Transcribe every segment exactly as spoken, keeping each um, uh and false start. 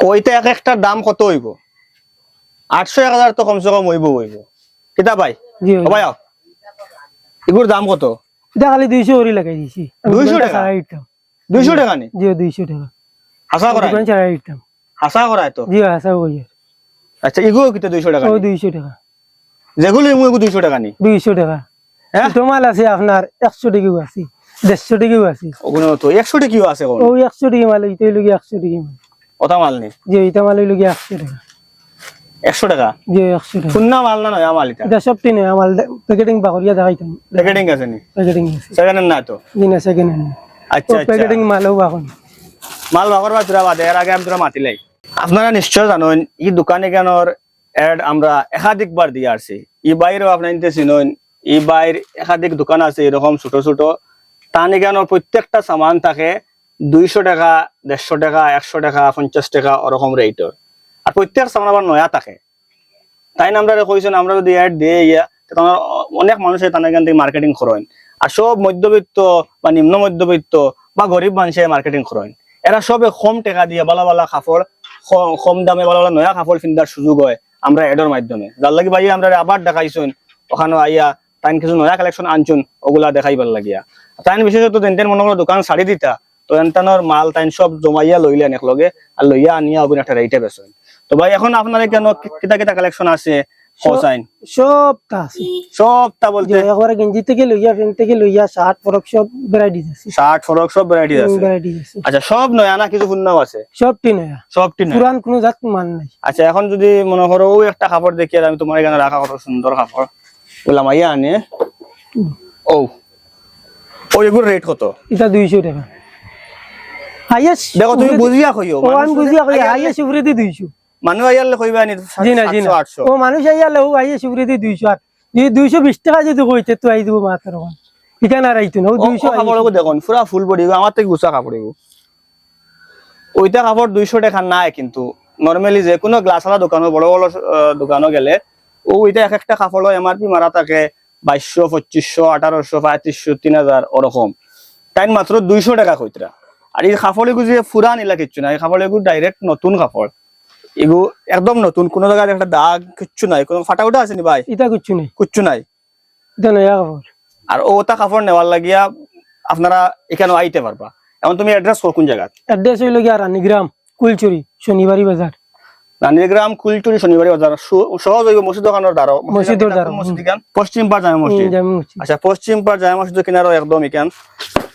ওইটা এক একটার দাম কত অইবো? আটশো, এক হাজার তো কমসে কম অইবো, অইবো। কিতা ভাই? জি, ও ভাই, আও। ইগুর দাম কত? ইটা খালি দুইশো করি লাগাই দিছি। আমি দুইশো দোকানটা টেকা? ছাড়াই দিতাম। দুইশো টেকা নি? জি, দুইশো টেকা। হাছা করায়? দোকান ছাড়াই দিতাম। হাছা করায় তো? জি, হাছা করি। আচ্ছা, ইগু কিতা দুইশো টেকা ও নি? দুইশো টেকা। যেগু লইমু ইগু দুইশো টেকা নি? দুইশো টেকা। হ্যাঁ? ছোট মাল আছে আপনার একশো টেকাও আছে, দেড়শো টেকাও আছে। ওগুলো তো একশো টেকাও আছে কোন? ও একশো টেকা মাল, ইটা অইলো গিয়া একশো টেকা মাল। ওটা মাল নি? জি, ইটা মাল অইলো গিয়া একশো টেকা। একশো টেকা? জি, একশো টেকা। পুরানা মাল না নয়া মাল ইটা? ইটা সবটি নয়া মাল, দে-, প্যাকেটিং বাকরিয়া দেখাইতাম। প্যাকেটিং আছে নি? প্যাকেটিং আছে। সেকেন্ড হ্যান্ড না তো? জি না, সেকেন্ড হ্যান্ড। আচ্ছা, ও আচ্ছা। প্যাকেটিং মালও এখন। মাল বাকর বা তোরা বাদে, এর আগে আমি তোরা মাতিলাই। আপনারা নিশ্চয় জানেন, এই দোকানে কেনর এড আমরা একাধিকবার দিয়া আসছি। ই বাইরেও আপনারা নিতে চিনইন, ই বাইর একাধিক দোকান আছে এরকম ছোট ছোট। তান এখানো প্রত্যেকটা সামান থাকে দুইশো টেকা, দেড়শো টেকা, একশো টেকা, পঞ্চাশ টেকা, ওরকম রেটর। আর প্রত্যেক সামান আবার নয়া থাকে। তাইন আমরারে কইছইন, আমরা যদি এড দেই ইয়া, তে তারা অনেক মানুষে তান এখান থাকি মার্কেটিং করইন। আর সব মধ্যবিত্ত বা নিম্ন মধ্যবিত্ত বা গরিব মানুষে মার্কেটিং করইন। এরা সবে কম টেকা দিয়া ভালা ভালা কাপড়, ক-, কম দামে ভালা ভালা নয়া কাপড় ফিন্দার সুযোগ অয় আমরা এডর মাধ্যমে। যার লাগি ভাই আমরারে আবার দেখাইছইন, ওখানো আইয়া তাইন কিছু নয়া কালেকশন আনছইন, ওগুলা দেখাইবার লাগিয়া। তাইন বিশেষত যেন তেন মনে করো দোকান ছাড়ি দিতা, তো এনতানোর মাল তাইন সব জমাইয়া লইলেন এক লগে, আর লইয়া আনিয়া ওগুন একটা রেটে বেচইন। তো ভাই, এখন আপনার কেন কি-, কিতা কিতা কালেকশন আছে? সব, হোসাইন। সবটা আছে। সবটা বলতে? যে একবারে গেঞ্জি থেকে লইয়া, প্যান্ট থেকে লইয়া, শার্ট, ফরক সব ভ্যারাইটিজ আছে। শার্ট, ফরক সব ভ্যারাইটিজ হুম, আছে। ভ্যারাইটিজ আছে। আচ্ছা, সব নয়া না কিছু পুরানাও আছে? সবটি নয়া। সবটি নয়া। পুরান কোনো জাত মাল নাই। আচ্ছা, এখন যদি মনে করো ওই একটা কাপড় দেখি, আর আমি তোমার এখানো রাখা কত সুন্দর কাপড়। ওলা মাইয়া আনে। হুম। ও। ও, এগুর রেট কত? ইটা দুইশো টেকা। হাইয়েস্ট দেখো, তুমি উপরেদি বুঝিয়া কইও, ও, আমি মানুষ বুঝিয়া কই, আইয়ালে হাইয়েস্ট উপরেদি দুইশো। মানুষ আইয়ালে কইবা নি, জি না, জি না। সাতশো, আটশো। ও, মানুষ আইয়ালে ও হাইয়েস্ট উপরেদি দুইশো। আর যদি দুইশো বিশ টেকা যদি কইতে তো আই দিব মাত্র। ইখান আর আইতো না, ও ও, দুইশো ও, কাপড় হাইয়েস্ট। ওগু দেখুন, পুরা ফুল বডি, আমার থেকে গুছা কাপড় এগু। ওইটা কাপড় দুইশো টেকা নাই, কিন্তু নরমালি যে কোনো গ্লাসওয়ালা দোকানো, বড় বড়, আহ, দোকানো গেলে, ও ওইটা এক একটা কাপড় এমআরপি মারা থাকে বাইশশো, পঁচিশশো, আঠারোশো, পঁয়ত্রিশশো, তিন হাজার ওরকম। তাইন মাত্র দুইশো টেকা কইতরা। আর এই কাপড় এগু যে পুরান ইলা কিচ্ছু না, এই কাপড় এগু ডাইরেক্ট নতুন কাপড়। এগু একদম নতুন, কোনো জাগাত একটা দাগ কিচ্ছু নাই, কোনো ফাটা উটা আছে নি ভাই? ইটা কিচ্ছু নাই। কিচ্ছু নাই। ইটা নয়া কাপড়। আর ওটা কাপড় নেওয়ার লাগিয়া আপনারা এখানো আইতে পারবা। এখন তুমি অ্যাড্রেস কও কোন জাগাত? অ্যাড্রেস অইলো গিয়া রানীগ্রাম, কুলচুরি, শনিবারি বাজার। রানীগ্রাম, কুলচুরি, শনিবারি বাজার। সু-, সহজ অইবো মসজিদ ওখানোর দ্বারো। মসজিদর দ্বারো, মসজিদ হুম। ইখান? পশ্চিম পাড় জামে মসজিদ। হুম, জামে মসজিদ। আচ্ছা, পশ্চিম পাড় জামে মসজিদর কিনারো একদম ইখান।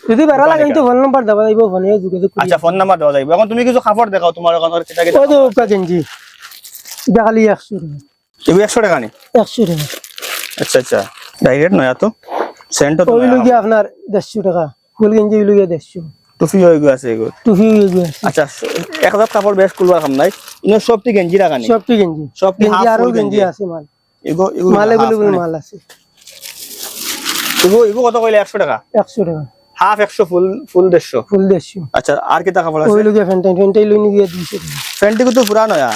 যদি বেড়া দোকান লাগে, ইখান। তো ফোন নাম্বার দেওয়া যাইবো, ফোনে যোগাযোগ করি। আচ্ছা, ফোন নাম্বার দেওয়া যাইবো। এখন তুমি কিছু কাপড় দেখাও, তোমার ওখানোর কিতা কিতা ও তো কাপড় আছে? উকা গেঞ্জি। ইটা খালি একশো টেকা। এগু একশো টেকা নি? একশো টেকা। আচ্ছা, আচ্ছা। ডাইরেক্ট নয়া তো। সেন্টও তো অইলো নয়া। গিয়া আপনার দেড়শো টেকা। ফুল গেঞ্জি অইলো গিয়া দেড়শো। টুপি অইগু আছে এগু। টুপি অইগু আছে। আচ্ছা, এক হাজার কাপড় বেশ খুলবার কাম নাই। ইনো সবটি গেঞ্জি রাখা নি? সবটি গেঞ্জি। সবটি গেঞ্জি, হাফ আরো ফুল গেঞ্জি গেঞ্জি। আছে মাল। এগু, এগু মাল রাখা available নাই। মাল আছে। এগু, এগু কত কইলে? একশো টেকা? একশো টেকা। হাফ একশো, ফুল, ফুল দেড়শো। ফুল দেড়শো। আচ্ছা, আর কিতা কাপড় আছে? অইলো গিয়া ফ্যান্টাইন, ফ্যান্টাইন লইনি গিয়া দুইশো টেকা। ফ্যান্টিগু তো পুরা নয়া।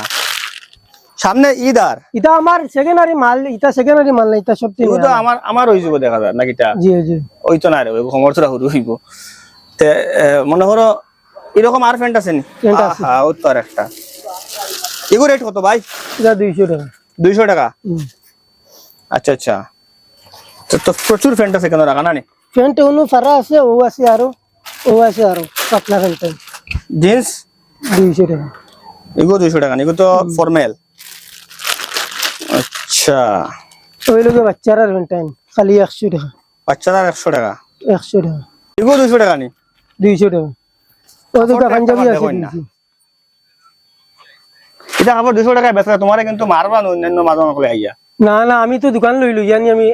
সামনে ঈদ আর। ইটা আমার সেকেন্ডারি মাল, ইটা সেকেন্ডারি মাল না, ইটা সবটি এগু তো নয়া। আমার, আমার অইযিবো দেখা যায়, নাকি ইটা? জি, জি। ওই তো না রে, ওই কোমর তোরা হুরু অইবো। তে, এ, মনে করো, এরকম আর ফ্যান্ট আছে নি? ফ্যান্ট আছে। আহা, ও তো আর একটা। এগু রেট কত ভাই? ইটা দুইশো টেকা। দুইশো টেকা? হুম। আচ্ছা, আচ্ছা। তো, তো প্রচুর ফ্যান্ট আছে কেন রাখা না নি? ফ্যান্ট অনু ফারা আছে, ও আছে আরো, ও আছে আরো, পাতলা ফ্যান্ট। জিন্স? দুইশো টেকা। এগু দুইশো টেকা নি, এগু তো হুম। ফর্মাল। আচ্ছা। অইলো গিয়া বাচ্চারার ফ্যান্ট, খালি একশো টেকা। বাচ্চারার একশো টেকা? একশো টেকা। এগু দুইশো টেকা নি? দুইশো টেকা। ও দুটা কাপড় পাঞ্জাবি একটা আছে দেখো না। দুইশো। ইটা কাপড় দুইশো টেকায় বেচরা, তোমারে কিন্তু মারবা না অন্যান্য মাঝে মাঝে আইয়া। না, না, আমি তো দোকান লই লই, জানি আমি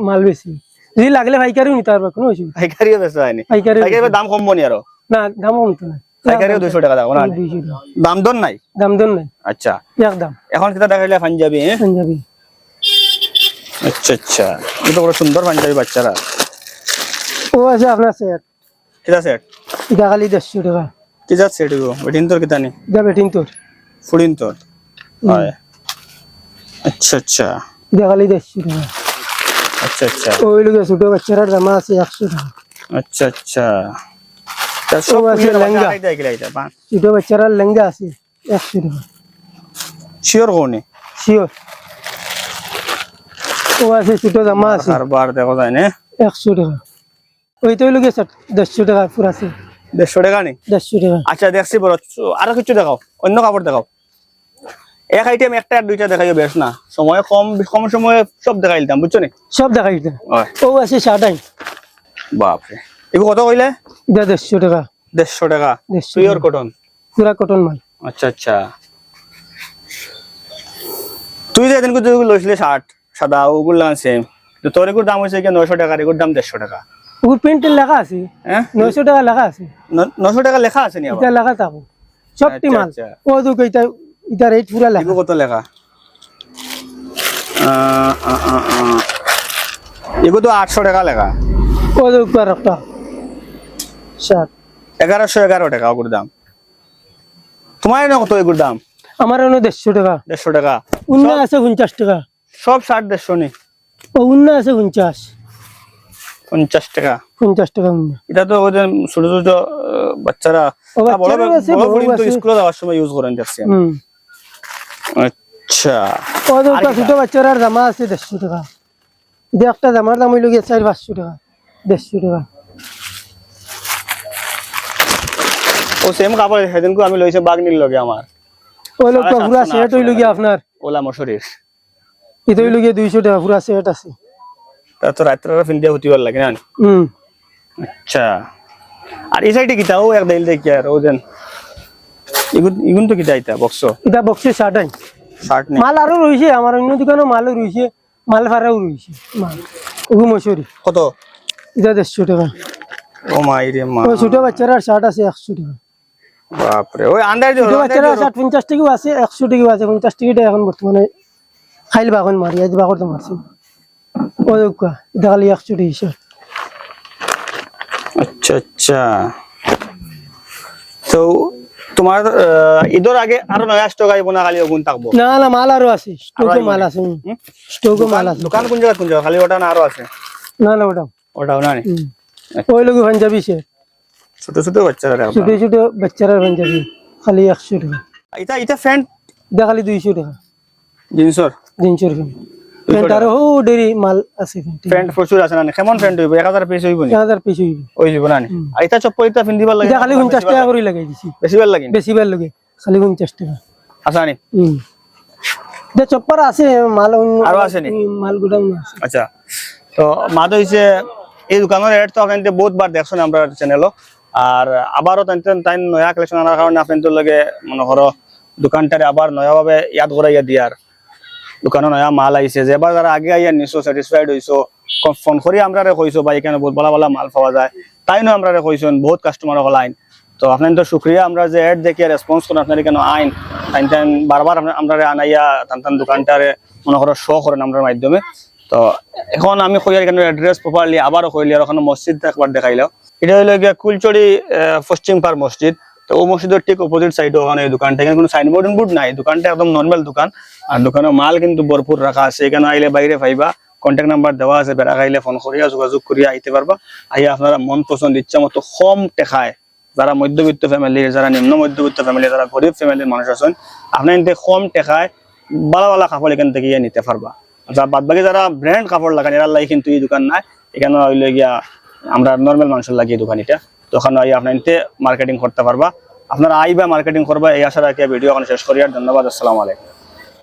মাল বেচি। যদি লাগলে পাইকারিও নিতা পারবা, কোনো অসুবিধা নাই। পাইকারিও বেচা অয়নি? পাইকারিও পাইকারি বেচা। দাম কমবো নি আরো? না, দাম কমতো না। পাইকারিও দুইশো টেকা দাও না? দুইশো টেকা। দাম দর নাই? দাম দর নাই। আচ্ছা। একদম। এখন কিতা দেখাইলা পাঞ্জাবি, হ্যাঁ? পাঞ্জাবি। আচ্ছা, আচ্ছা। ইটা বড় সুন্দর পাঞ্জাবি বাচ্চারা। ও আছে আপনার সেট। কিতা সেট? ইটা খালি দেড়শো টেকা। কি জাত সেট এগু? বেটিন্তর কিতা নি? ইটা বেটিন্তর। ফুড়িন্তর? হুম। হয়। আচ্ছা, আচ্ছা। ইটা খালি দেড়শো টেকা। আচ্ছা, আচ্ছা। অইলো গিয়া ছোট বাচ্চারার জামা আছে একশো টেকা। আচ্ছা, আচ্ছা। তা সব ও আছে ফুড়িন্তর বাচ্চা লেহেঙ্গা। আড়াইটা কিলা ইটা, পাঁচ। ছোট বাচ্চারার লেহেঙ্গা আছে। একশো টেকা। শিওর কওনি? শিওর। ও আছে, ছোট জামা আছে। কারবার দেখো যায় না। একশো টেকা। ওইটা অইলো গিয়া স্যার, দেড়শো টেকা পুরা আছে। দেড়শো টেকা নি? দেড়শো টেকা। আচ্ছা, দেখছি বড়, আরো কিছু দেখাও, অন্য কাপড় দেখাও। এক আইটেম একটা আর দুইটা দেখাইও, বেশ না, সময় কম, কম সময়ে সব দেখাইলাম, বুঝছো নি? সব দেখাই দিতে। ওই, ও আছে শার্ট আইন। বাপরে, এগু কত কইলে? এটা দেড়শো টেকা। দেড়শো টেকা। দেড়শো পিওর টেকা। কটন। পুরা কটন মাল। আচ্ছা আচ্ছা। তুই যে এদিন তুই লইছিলে শার্ট সাদা, ওগুর লাগান সেম, তো তোর এগুর দাম হয়েছে কি নয়শো টাকা, এগুর দাম দেড়শো টাকা। ওগুর প্রিন্টে লেখা আছে। হ্যাঁ, নয়শো টাকা লেখা আছে। ন- নয়শো টাকা লেখা আছে নি আবার? এটা লেখা থাকবো। সবটি আচ্ছা, মাল। আচ্ছা। ও দুঃখ, এটা, এটা রেট পুরা লেখা। এগু কত লেখা? আহ, আহ, আহ, আহ। এগু তো আটশো টাকা লেখা। ও দুঃখ আর একটা শার্ট। এগারোশো এগারো টাকা ওগুর দাম। তোমার এনে কত এগুর দাম? আমার এনে দেড়শো টাকা। দেড়শো টাকা। অন্য আছে পঞ্চাশ টাকা। সব শার্ট দেড়শো নি? ও অন্য আছে পঞ্চাশ। পঞ্চাশ টাকা। পঞ্চাশ টাকা অন্য। এটা তো ওই যে ছোট ছোট আহ, বাচ্চারা, ও, না, বড় বাচ্চারাও বে- আছে, বড় বড়ও বড় কিন্তু আছে। স্কুলে যাওয়ার সময় ইউজ করেন দেখছি আমি। হুম। আচ্ছা। ও তো আর ছোট বাচ্চারার জামা আছে দেড়শো টাকা। এটা একটা জামার দাম হইল গিয়ে চার পাঁচশো টাকা, দেড়শো টাকা। ও সেম কাপড় সেদিনকে আমি লইছি বাগনির লগে আমার। ওই লোক সাড়ে পুরা সাতশো না সেট হইল গিয়ে আপনার। ওলা মশুরির। এটা হইল গিয়ে দুইশো টাকা পুরা সেট আছে। তা তো রাত্রে ফিন্দিয়া হতে পারলে কিনা? হুম। আচ্ছা। আর এই সাইডে কিতা? ও এক দেইল দেখি আর ও যেন। ইগুন ইগুন তো কিতা এটা বক্স? এটা বক্সের শার্ট আইন। শার্ট নেই। মাল আরো রইছে, আমার অন্য দোকানও মালও রইছে, মাল ফারাও রইছে। মাল ওগু মশুরি। কত? এটা দেড়শো টাকা। ও মাই রে মা। ওই ছোট বাচ্চারার শার্ট আছে একশো টাকা। বাপরে, ওই আন্দাজ ছোট বাচ্চারার শার্ট পঞ্চাশ টাকাও আছে, একশো টাকাও আছে। পঞ্চাশ টাকাটা এখন বর্তমানে খাইল বাখন মারি, আজ বাকর তো মারছি। ও দেখুকা, এটা খালি একশো টাকা শার্ট। আচ্ছা আচ্ছা। তো তোমার আহ, ঈদর আগে আরো নয়া স্টক আইব না, খালি ওগুন থাকবো? না না, মাল আরো আছে, স্টকে আরো মাল আইব? আছে। হুম। হুম? স্টকে মাল আছে। দোকান কোন জায়গা, কোন জায়গা? খালি ওটা না আরো আছে? না না, ওটা ওটাও না নি? হুম। ওই লোক পাঞ্জাবি শার্ট, ছোট ছোট বাচ্চারা রাখবা। ছোট ছোট বাচ্চারার পাঞ্জাবি, খালি একশো টাকা। এটা এটা প্যান্ট এটা খালি দুইশো টাকা। জিন্সর? জিন্সর প্যান্ট। দুইশো প্যান্ট টাকা। আরো হো ডেরি মাল আছে প্যান্ট। প্যান্ট প্রচুর আছে না নি? কেমন প্যান্ট হইব? এক হাজার পিস হইব নি? এক হাজার পিস হইব। হইব না নি? হুম। আর এটা চপ্পল এটা ফিন্দিবার লাগে? এটা খালি পঞ্চাশ টাকা করে লাগাই দিছি। বেশিবার লাগে নি? বেশিবার লাগে। আচ্ছা নি? হুম। এটা চপ্পল আছে, মাল অন্য আরো আছে নি? মাল গোডাউন আছে। আচ্ছা, তো মাত হইছে এই দোকানের এড তো আপনাদের বহুত বার দেখছেন আমরা চ্যানেলও, আর আবারও তাই তাই নয়া কালেকশন আনার কারণে আপনাদের লগে মনে করো দোকানটারে আবার নয়াভাবে ইয়াদ করাইয়া দিয়ার। দোকানো নয়া মাল আইছে, যেবার যারা আগে আইয়া নিছো, স্যাটিসফাইড হইছো, ফোন করি আমরারে কইছো ভাই এখানে বহুত ভালা ভালা মাল পাওয়া যায়, তাইনও আমরারে কইছইন, বহুত কাস্টমার অকল আইন। তো আপনাদের তো শুক্রিয়া, আমরা যে এড দেখিয়া রেসপন্স করেন, আপনারা কেন আইন, তাইন তাইন বারবার আমরা আমরারে আনাইয়া তান তান দোকানটারে মনে করো শো করেন আমরার মাধ্যমে। তো এখন আমি কইয়ার এখানে অ্যাড্রেস প্রপারলি আবারও কইলি, আর ওখানে মসজিদ একবার দেখাইলাম। এটা হইলো গিয়া কুলচড়ি আহ, পশ্চিম পার মসজিদ। তো ও মসজিদের ঠিক অপোজিট সাইডে ওখানে এই দোকানটা, এখানে কোনো সাইনবোর্ড বোর্ড নাই, দোকানটা একদম নর্মাল দোকান। আর দোকানে মাল কিন্তু ভরপুর রাখা আছে, এখানে আইলে বাইরে পাইবা, কন্ট্যাক্ট নাম্বার দেওয়া আছে, বেড়া খাইলে ফোন করিয়া যোগাযোগ করিয়া আইতে পারবা। আইয়া আপনারা মন পছন্দ ইচ্ছা মতো কম টেকায়, যারা মধ্যবিত্ত ফ্যামিলির, যারা নিম্ন মধ্যবিত্ত ফ্যামিলি, যারা গরিব ফ্যামিলির মানুষ আছেন, আপনারা কিন্তু কম টেকায় ভালা ভালা কাপড় এখান থেকে ইয়ে নিতে পারবা। আচ্ছা, বাদ বাকি যারা ব্র্যান্ড কাপড় লাগান, এরার লাগি কিন্তু এই দোকান নাই, এখানে হইলে গিয়া আমরা নর্মাল মানুষের লাগি এই দোকান এটা। তো ওখানে আইয়া আপনারা নিতে মার্কেটিং করতে পারবা, আপনারা আইবা মার্কেটিং করবা, এই আশা রাখিয়া ভিডিও এখানে শেষ করি। আর ধন্যবাদ, আসসালামু আলাইকুম।